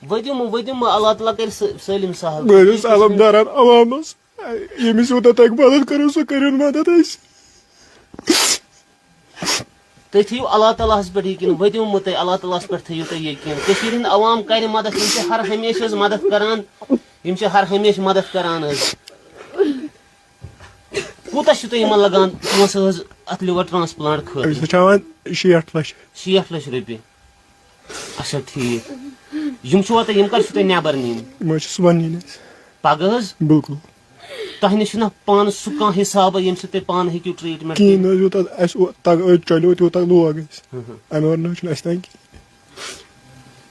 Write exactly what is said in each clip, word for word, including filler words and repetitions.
ؤدِو مہٕ، ؤدِو مہٕ، اللہ تعالیٰ کَرِ سٲ-، سٲلِم سہل۔ بہٕ حظ چھُس علمدارن عوامس، ییٚمِس یوٗتاہ تۄہہِ مدد کٔرِو، سُہ کٔرِو مدد اَسہِ۔ تُہۍ تھٲیِو اللہ تعالیٰ ہَس پٮ۪ٹھ یقیٖن، ؤدِو مہٕ تُہۍ، اللہ تعالیٰ ہَس پٮ۪ٹھ تھٲیِو تُہۍ یقیٖن۔ کٔشیٖرِ ہِنٛدۍ عوام کَرِ مدد، یِم چھِ ہر ہمیشہٕ حظ مدد کران، یِم چھِ ہر ہمیشہٕ مدد کران حظ۔ کوٗتاہ چھُ تۄہہِ یِمن لگان پونٛسہٕ حظ اَتھ liver transplant خٲطرٕ؟ أسۍ چھِ ہٮ۪وان شیٹھ لَچھ۔ شیٹھ لَچھ رۄپیہِ۔ اچھا، ٹھیٖک۔ یِم چھِوا تۄہہِ، یِم کر چھِو تۄہہِ نٮ۪بر نِنۍ؟ یِم حظ چھِ صُبحن نِنۍ اَسہِ۔ پگاہ حظ؟ بِلکُل۔ تۄہہِ نِش چھُنہ پانس سُہ کانٛہہ حسابہ ییٚمہِ سۭتۍ تُہۍ پانہٕ ہیٚکِو treatment کِہیٖنۍ کٔرِتھ؟ نہٕ حظ، یوٗتاہ اَسہِ او-، تگ-، أتۍ چلیو تیوٗتاہ لوگ اَسہِ۔ ہُہ ہُہ۔ اَمہِ ورٲے نہٕ حظ چھُنہٕ اَسہِ تانۍ کِہیٖنۍ۔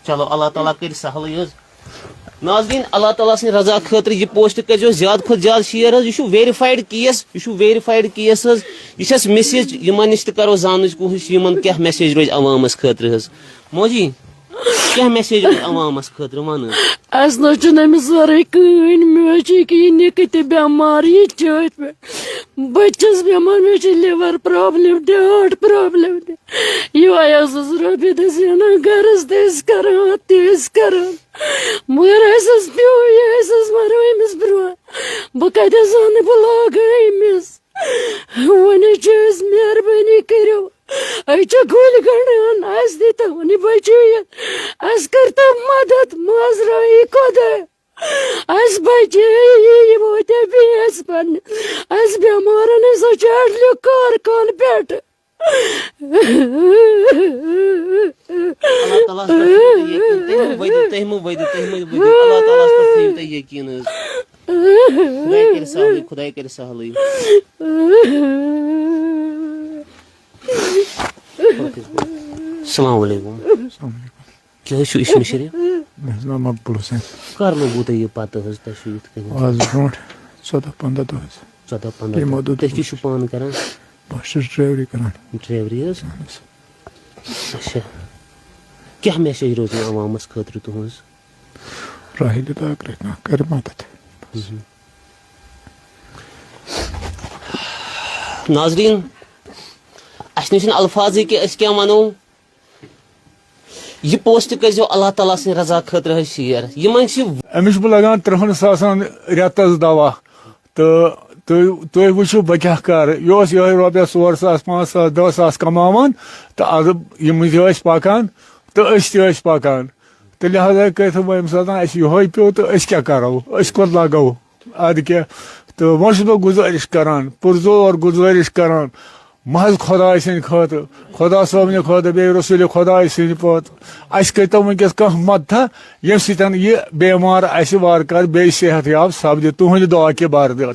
چلو، اللہ تعالیٰ کٔرِ سہلٕے حظ۔ ناظریٖن، اللہ تعالیٰ سٕنٛدِ رضا خٲطرٕ یہِ post کٔرۍزیو زیادٕ کھۄتہٕ زیادٕ share حظ۔ یہِ چھُ verified case، یہِ چھُ verified case حظ۔ یہِ چھَس message، یِمن نِش تہِ کرو زاننٕچ کوٗشِش، یِمن کیٛاہ message روزِ عوامس خٲطرٕ حظ۔ موجی، کیٛاہ message روزِ عوامس خٲطرٕ، وَن حظ۔ اَسہِ نہ چھُنہٕ أمِس ورٲے کٕہٕنۍ۔ مےٚ حظ چھِ ییٚکیٛاہ یہِ نِکہٕ تہِ بٮ۪مار، یہِ چھِ أتھۍ پٮ۪ٹھ۔ بہٕ تہِ چھَس بٮ۪مار، مےٚ چھِ liver problem تہِ، heart problem تہِ۔ یِہوٚے ٲسٕس رۄپیہِ دَہ زینان، گَرَس تہِ ٲسۍ کَران، اَتھ تہِ ٲسۍ کَران۔ مگر اَسہِ حظ پیوٚو یہِ، اَسہِ حظ مَرو أمِس برٛونٛہہ۔ بہٕ کَتہِ حظ زانہٕ، بہٕ لاگہٕ أمِس۔ وۄنۍ حظ چھِ أسۍ، مہربٲنی کٔرِو، أسۍ چھِ گُلۍ گنٛڈان، اَسہِ دیٖتو وۄنۍ یہِ بچٲیِتھ، اَسہِ کٔرۍتو مدد، مازرٲیی خۄداے، اَسہِ بچٲیی، یہِ ووتیا بیٚیہِ اَسہِ پننہِ، اَسہِ بٮ۪مارن ہٕنٛز سۄ چھِ اَڈلیو کارخانہٕ پٮ۪ٹھٕ۔ اللہ تعالیٰ ہَس پٮ۪ٹھ تھٲیِو تُہۍ یقیٖن۔ تُہۍ مہٕ ؤدِو، تُہۍ مہٕ ؤدِو، تُہۍ مہٕ ؤدِو۔ اللہ تعالیٰ ہَس پٮ۪ٹھ تھٲیِو تُہۍ یقیٖن حظ۔ خۄداے کَرِ سہلٕے، خۄداے کَرِ سہلٕے۔ السلام علیکم۔ کیٛاہ حظ چھُ عشمہٕ شریف؟ مےٚ حظ ناو مقبول حسین۔ کر لوٚگوٕ تۄہہِ یہِ پتہ حظ، تۄہہِ چھُو یِتھ کٔنۍ؟ آز برونٛٹھ ژۄداہ پنٛداہ دۄہ حظ۔ ژۄداہ پنٛداہ یِمو دۄہ۔ دوٚپ تُہۍ کیٛاہ چھِو پانہٕ کران؟ بہٕ حظ چھُس ڈرایوری کران۔ ڈرایوری حظ؟ اہن حظ۔ اچھا۔ کیٛاہ message روزِ مےٚ عوامس خٲطرٕ تُہٕنٛز؟ راہِلہِ داغ رکھنا، کرِ مدد۔ ناظریٖن، اَسہِ نِش چھِنہٕ الفاظٕے کہِ أسۍ کیٛاہ وَنو۔ یہِ post کٔرۍزیو اللہ تعالیٰ سٕنٛدِ رضا خٲطرٕ حظ share۔ یِمن چھِ أمِس چھُ بہٕ لگان ترٕٛہن ساسن رٮ۪تس دوا، تہٕ تُہۍ تُہۍ وٕچھِو بہٕ کیٛاہ کرٕ۔ یہِ اوس یِہوٚے رۄپیس ژور ساس، پانٛژھ ساس، دَہ ساس کماوان، تہٕ ادٕ یِم تہِ ٲسۍ پکان تہٕ أسۍ تہِ ٲسۍ پکان۔ تہٕ لہذا کٔرِتھ وۄنۍ ییٚمہِ ساتہٕ اَسہِ یِہوٚے پیوٚو تہٕ أسۍ کیٛاہ کَرو؟ أسۍ کوٚت لاگو؟ اَدٕ کیٛاہ؟ تہٕ وۄنۍ چھُس بہٕ گُزٲرِش کَران، پُرزور گُزٲرِش کَران، محض خۄداے سٕنٛدِ خٲطرٕ، خۄدا صٲبنہِ خٲطرٕ، بیٚیہِ رسوٗلِ خۄداے سٕنٛدِ پٲٹھۍ، اَسہِ کٔرۍتو وٕنۍکٮ۪س کانٛہہ مدتھا، ییٚمہِ سۭتۍ یہِ بٮ۪مار اَسہِ وارٕ کارٕ بیٚیہِ صحت یاب سپدِ۔ تُہٕنٛدِ دُعا کہِ بردٲر۔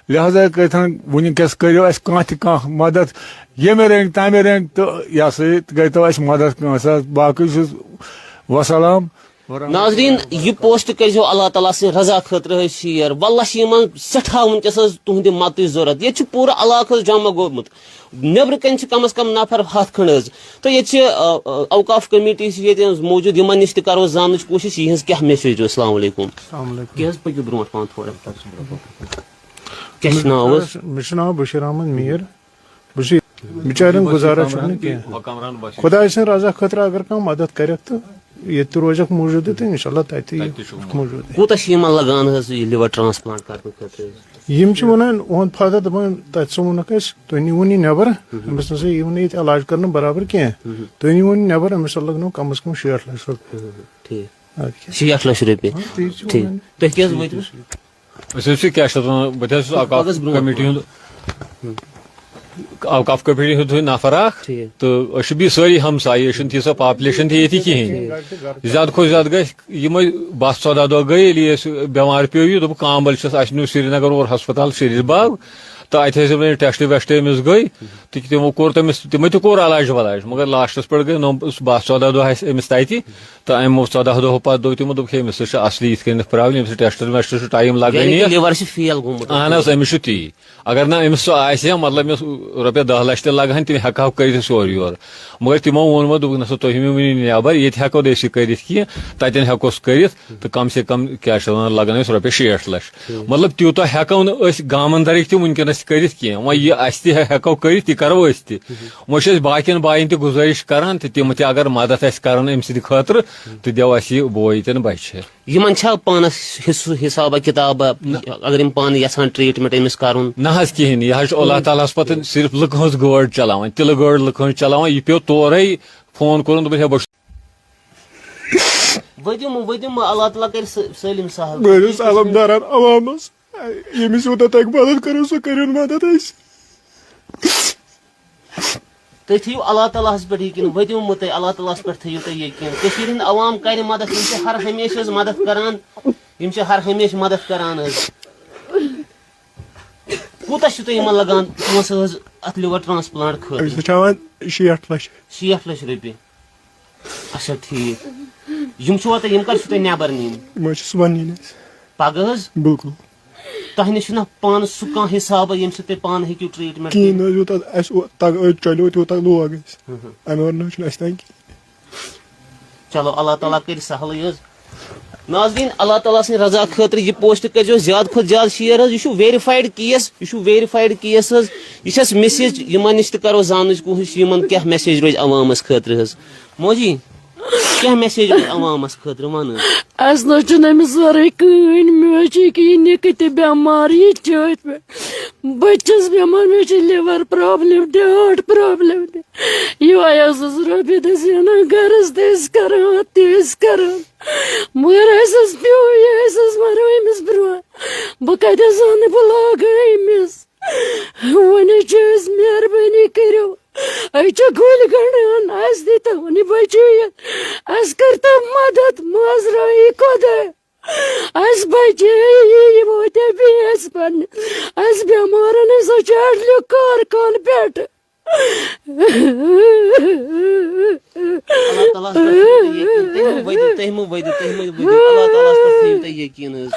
لہذا کٔرِتھ وٕنۍکٮ۪س کٔرِو اَسہِ کانٛہہ تہِ کانٛہہ مدتھ، ییٚمہِ رٔنٛگۍ تَمہِ رٔنٛگۍ، تہٕ یہِ ہسا یہِ کٔرۍتو اَسہِ مدتھ کٲنٛسہِ حظ۔ باقٕے چھُس وسلام۔ ناظریٖن، یہِ post کٔرۍزیو اللہ تعالیٰ سٕنٛدِ رضا خٲطرٕ حظ share۔ واللہ چھِ یِمن سٮ۪ٹھاہ وٕنۍکٮ۪س حظ تُہٕنٛدِ مدتٕچ ضروٗرت۔ ییٚتہِ چھُ پوٗرٕ علاقہٕ حظ جمع گوٚمُت۔ نیٚبرٕ کَنہِ چھِ کم از کم نفر ہَتھ کھنٛڈ حظ۔ تہٕ ییٚتہِ چھِ، آ، آ، اوقاف کمیٹی چھِ ییٚتہِ حظ موٗجوٗد، یِمن نِش تہِ کرو زاننٕچ کوٗشِش، یِہٕنٛز کیٛاہ message چھِ۔ السلام علیکم۔ السلام علیکم۔ کیٛاہ حظ، پٔکِو برونٛٹھ پہن تھوڑا۔ کیٛاہ چھُ ناو حظ؟ مےٚ چھُ ناو بشیر احمد میٖر۔ بہٕ چھُس بِچارٮ۪ن گُزارا چھُنہٕ کینٛہہ۔ خۄداے سٕنٛدِ رضا خٲطرٕ اگر کانٛہہ مدد کرٮ۪کھ تہٕ ییٚتہِ تہِ روزٮ۪کھ موٗجوٗدٕے تہٕ انشاءاللہ تَتہِ تہِ یِیہِ موٗجوٗدٕے۔ کوٗتاہ چھِ یِمن لگان حظ یہِ liver transplant کرنہٕ خٲطرٕ حظ؟ یِم چھِ وَنان، اُہُنٛد فادر دَپان، تَتہِ سا ووٚنُکھ اَسہِ، تُہۍ نِیٖوُن یہِ نٮ۪بر، أمِس نہ سا یِیِو نہٕ ییٚتہِ علاج کرنہٕ برابر کینٛہہ۔ تُہۍ نِیٖوُن یہِ نٮ۪بر، أمِس لَگنو کم از کم شیٹھ لَچھ رۄپیہِ۔ ٹھیٖک۔ اَدٕ کیٛاہ؟ شیٹھ لَچھ رۄپیہِ۔ ہاں، تی چھِ ٹھیٖک۔ وَنان۔ تُہۍ کیٛاہ حظ وٲتِو؟ أسۍ حظ چھِ کیٛاہ چھِ اَتھ وَنان، بہٕ تہِ حظ چھُس اوقاف کٔمیٖٹی ہُنٛد، اوقاف کٔمیٖٹی ہُنٛد نفر اکھ، ٹھیٖک۔ تہٕ أسۍ چھِ بیٚیہِ سٲری ہمسایہِ، أسۍ چھِنہٕ تیٖژاہ population تہِ ییٚتہِ کِہیٖنۍ۔ ٹھیٖک۔ زیادٕ کھۄتہٕ زیادٕ گژھِ یِمے باہ ژۄداہ دۄہ گٔے، ییٚلہِ اَسہِ بٮ۪مار پیوٚو یہِ، دوٚپُکھ کامبل چھُس، اَسہِ نیوٗ سرینگر اور ہسپتال شیٖرِتھ باغ، تہٕ اَتہِ حظ ییٚلہِ وۄنۍ ٹیسٹ ویسٹ أمِس گٔے، تہٕ تِمو کوٚر تٔمِس، تِمے تہِ کوٚر علاج ولاج، مگر لاسٹس پٮ۪ٹھ گٔے نو-، باہ ژۄداہ دۄہ اَسہِ أمِس تَتہِ۔ تہٕ اَمہِ ژۄداہ دۄہ پَتہٕ دوٚپ تِمو، دوٚپُکھ، ہے، أمِس سۭتۍ چھِ اَصلی یِتھ کٔنٮ۪تھ problem، أمِس چھِ ٹیسٹن ویسٹن چھُ ٹایم لگٲنی یعنی کہِ یَتھ۔ Liver چھُ fail گوٚمُت۔ اَہن حظ، أمِس چھُ تی۔ اگر نہٕ أمِس سُہ آسہِ ہا، مطلب، أمِس رۄپیہِ دَہ لَچھ تہِ لگہٕ ہن، تِم ہٮ۪کہٕ ہاو کٔرِتھ سورُے یورٕ۔ مگر تِمو ووٚن وۄنۍ، دوٚپُکھ، نہ سا، تُہۍ مہٕ ؤنِو نٮ۪بر، ییٚتہِ ہٮ۪کو نہٕ أسۍ یہِ کٔرِتھ کینٛہہ، تَتٮ۪ن ہٮ۪کوس کٔرِتھ، تہٕ کم سے کم، کیٛاہ چھِ وَنان، لگن اَسہِ رۄپیَس شیٹھ لَچھ۔ مطلب، تیوٗتاہ ہٮ۪کو نہٕ أسۍ گامن درٕکۍ تہِ وٕنکیٚنس کٔرِتھ کینٛہہ۔ وۄنۍ یہِ اَسہِ تہِ ہٮ۪کو کٔرِتھ، تہِ کَرو أسۍ تہِ۔ وۄنۍ چھِ أسۍ باقیَن بایَن تہِ گُزٲرِش کَران تہٕ تِم تہِ اگر مَدَد اَسہِ کَرَن أمۍ سٕنٛدِ خٲطرٕ تہٕ دِیو اَسہِ یہِ بوے تہِ نہٕ بَچہِ۔ یِمَن چھا پانَس حِصہٕ حِسابہ کِتابہ، نہ۔ اگر یِم پانہٕ یَژھان ٹرٛیٖٹمٮ۪نٛٹ أمِس کَرُن؟ نہ حظ کِہیٖنۍ، یہِ حظ چھُ اللہ تعالیٰ ہَس پَتہٕ صرف لُکہٕ ہٕنٛز گٲڑۍ چَلاوان، تِلہٕ گٲڑۍ لُکہٕ ہٕنٛز چَلاوان، یہِ پیوٚو تورَے فون کوٚرُن، دوٚپُن، "ہے، بہٕ چھُس" ؤدِو مہٕ، ؤدِو مہٕ، اللہ تعالیٰ کَرِ سٲ-، سٲلِم سہل۔ بہٕ حظ چھُس علمدارَن عوامَس، ییٚمِس یوٗتاہ تۄہہِ مدد کٔرِو، سُہ کٔرِو مدد اَسہِ۔ تُہۍ تھٲیِو اللہ تعالیٰ ہَس پٮ۪ٹھ یقیٖن، ؤدِو مہٕ تُہۍ، اللہ تعالیٰ ہَس پٮ۪ٹھ تھٲیِو تُہۍ یقیٖن۔ کٔشیٖرِ ہِنٛدۍ عوام کَرِ مدد، یِم چھِ ہر ہمیشہٕ حظ مدد کَران، یِم چھِ ہر ہمیشہٕ مدد کَران حظ۔ کوٗتاہ چھُ تۄہہِ یِمَن لَگان پونٛسہٕ حظ اَتھ liver transplant خٲطرٕ؟ أسۍ چھِ ہٮ۪وان شیٹھ لَچھ۔ شیٹھ لَچھ رۄپیہِ۔ اچھا، ٹھیٖک۔ یِم چھِوا تۄہہِ، یِم کَر چھِو تۄہہِ نٮ۪بَر نِنۍ؟ یِم حظ چھِ صُبحن نِنۍ اَسہِ۔ پَگاہ حظ؟ بِلکُل۔ تۄہہِ نِش چھُنہ پانَس سُہ کانٛہہ حِسابہ، ییٚمہِ سۭتۍ تُہۍ پانہٕ ہیٚکِو treatment کِہیٖنۍ کٔرِتھ؟ نہ حظ، یوٗتاہ اَسہِ او-، تَگ-، أتۍ چَلیو، تیوٗتاہ لوگ اَسہِ۔ ہُہ ہُہ۔ اَمہِ وَرٲے نہ حظ چھُنہٕ اَسہِ تَگان کِہیٖنۍ۔ چلو، اللہ تعالیٰ کٔرِ سہلٕے حظ۔ ناظریٖن، اللہ تعالیٰ سٕنٛدِ رضا خٲطرٕ یہِ post کٔرۍزیو زیادٕ کھۄتہٕ زیادٕ share حظ۔ یہِ چھُ verified case، یہِ چھُ verified case حظ۔ یہِ چھَس message یِمَن نِش تہِ کَرو زاننٕچ کوٗشِش، یِمَن کیٛاہ message روزِ عوامَس خٲطرٕ حظ۔ موجی، کیٛاہ message روزِ عوامَس خٲطرٕ، وَن حظ۔ اَسہِ نہ چھُنہٕ أمِس وَرٲے کٕہٕنۍ، مےٚ حظ چھِ یہِ کہِ یہِ نِکہٕ تہِ بٮ۪مار، یہِ تہِ چھِ أتھۍ پٮ۪ٹھ۔ بہٕ تہِ چھَس بٮ۪مار، مےٚ چھِ liver problem تہِ، heart problem تہِ۔ یِہوٚے حظ اوس رۄپیہِ دَہ زینان گَرَس تہِ ٲسۍ کَران، اَتھ تہِ ٲسۍ کَران۔ مگر اَسہِ حظ پیوٚو یہِ، اَسہِ حظ مَرو أمِس برٛونٛہہ۔ بہٕ کَتہِ حظ اَنہٕ، بہٕ لاگہٕ أمِس؟ وۄنۍ حظ چھِ أسۍ، مہربٲنی کٔرِو، أسۍ چھِ گُلۍ گنٛڈان، اَسہِ دیٖتو وۄنۍ بچٲیِتھ، اَسہِ کٔرۍتو مدد، مازرٲیی خۄداے، اَسہِ بچٲیی، یہِ ووتیا بیٚیہِ اَسہِ پننہِ، اَسہِ بٮ۪مارن ہٕنٛز سۄ چھِ اَڈلیو کارکان پٮ۪ٹھ۔ اللہ تعالیٰ ہَس پٮ۪ٹھ تھٲیِو تُہۍ یقیٖن۔ تُہۍ مہٕ ؤدِو، تُہۍ مہٕ ؤدِو، تُہۍ مہٕ ؤدِو۔ اللہ تعالیٰ ہَس پٮ۪ٹھ تھٲیِو تُہۍ یقیٖن حظ۔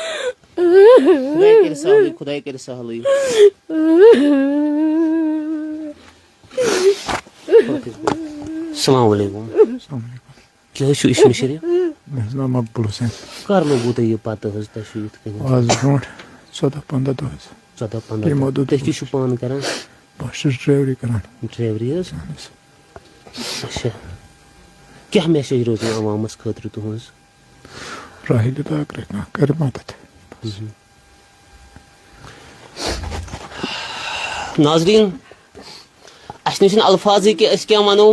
خۄداے کَرِ سہلٕے، خۄداے کَرِ سہلٕے۔ السلام علیکم۔ السلام علیکم۔ کیٛاہ حظ چھُو اسمِ شریٖف؟ مےٚ حظ ناو مقبول حسین۔ کَر لوٚگوٕ تۄہہِ یہِ پَتہٕ حظ، تۄہہِ چھُو یِتھ کٔنۍ؟ آز برونٛٹھ ژۄداہ پنٛداہ دۄہ حظ۔ ژۄداہ پنٛداہ یِمو دۄہ۔ دوٚپ تُہۍ کیٛاہ چھُو پانہٕ کَران؟ بہٕ حظ چھُس ڈرٛیوری کَران۔ ڈرٛیوری حظ؟ اَہَن حظ۔ اچھا۔ کیٛاہ message روزِ عوامَس خٲطرٕ تُہٕنٛز؟ راحلہِ تہٕ اگر کانٛہہ کَرِ مَدَد۔ ناظریٖن، اَسہِ نِش چھِنہٕ الفاظٕے کہِ أسۍ کیٛاہ وَنو۔